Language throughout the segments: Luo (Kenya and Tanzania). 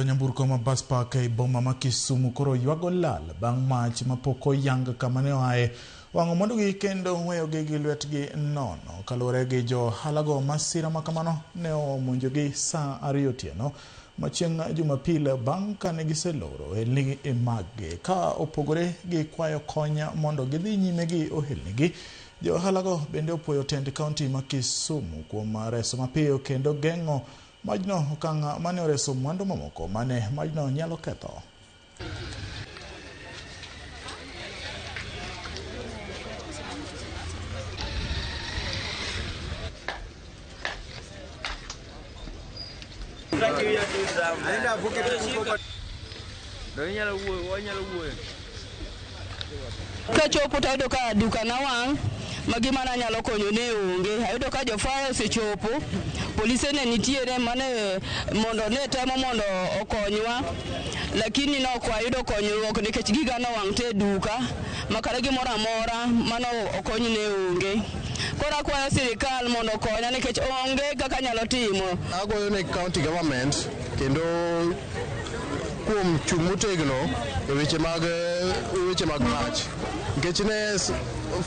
Nyamburko ma bus park ei boma ma Kisumu koro ywago lal bang' mach mapok oyang kama ne oaye wang'o mwandugi kendo weyogi gi lwetgi nono. Kaluwore gi jo ohalago, masira ma kamano ne omonjogi saa 2 otieno ma chieng' Jumapil bang' kane giseloro ohelni maggi. Ka opogore gi kwayo kony mondo gidhi nyime gi ohelnigi, jo ohalago bende opuoyo tend kaunti ma Kisumu kuom reso mapiyo kendo geng'o majno, okang' mane oreso mwandu mamoko mane majno nyalo ketho. Kachopo to ayudo ka duka na wang' ma gima nanyalo konyo ne onge. Ayudo ka jo fire osechopo, polise ne nitiere mane mondo ne temo mondo okonywa, lakini ne ok wayudo konyruok nikech giga nowang' te e duka ma kata gimoro amora mano okony ne onge. Koro akwayo sirikal mondo okonya nikech onge kaka anyalo timo. Agoyo ne county government kendo kuom chung' motegno e weche mag mach, nikech ne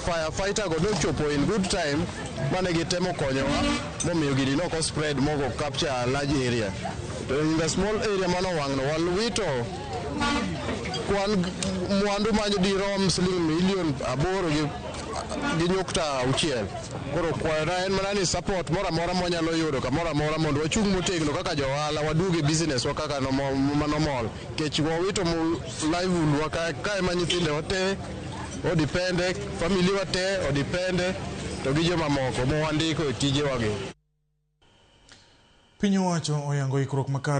firefighter go nochopo in good time mane gitemo konyowa momiyo gini nok spread moko capture a large area. To in the small area manowang' no, walwito kwan mwandu ma dirom siling milion 8 gi 6. Koro kwayona en mana ni support moro amora mwanyalo yudo kamoro amora mondo wachung' motegno kaka jo ohala, waduog e business wa kaka manormal, nikech wawito livelihood wa ka ema nyithindowa te odepende, family wa te odepende, to gi jomamoko mowandiko e tijewagi. Piny owacho oyango ikruok makare.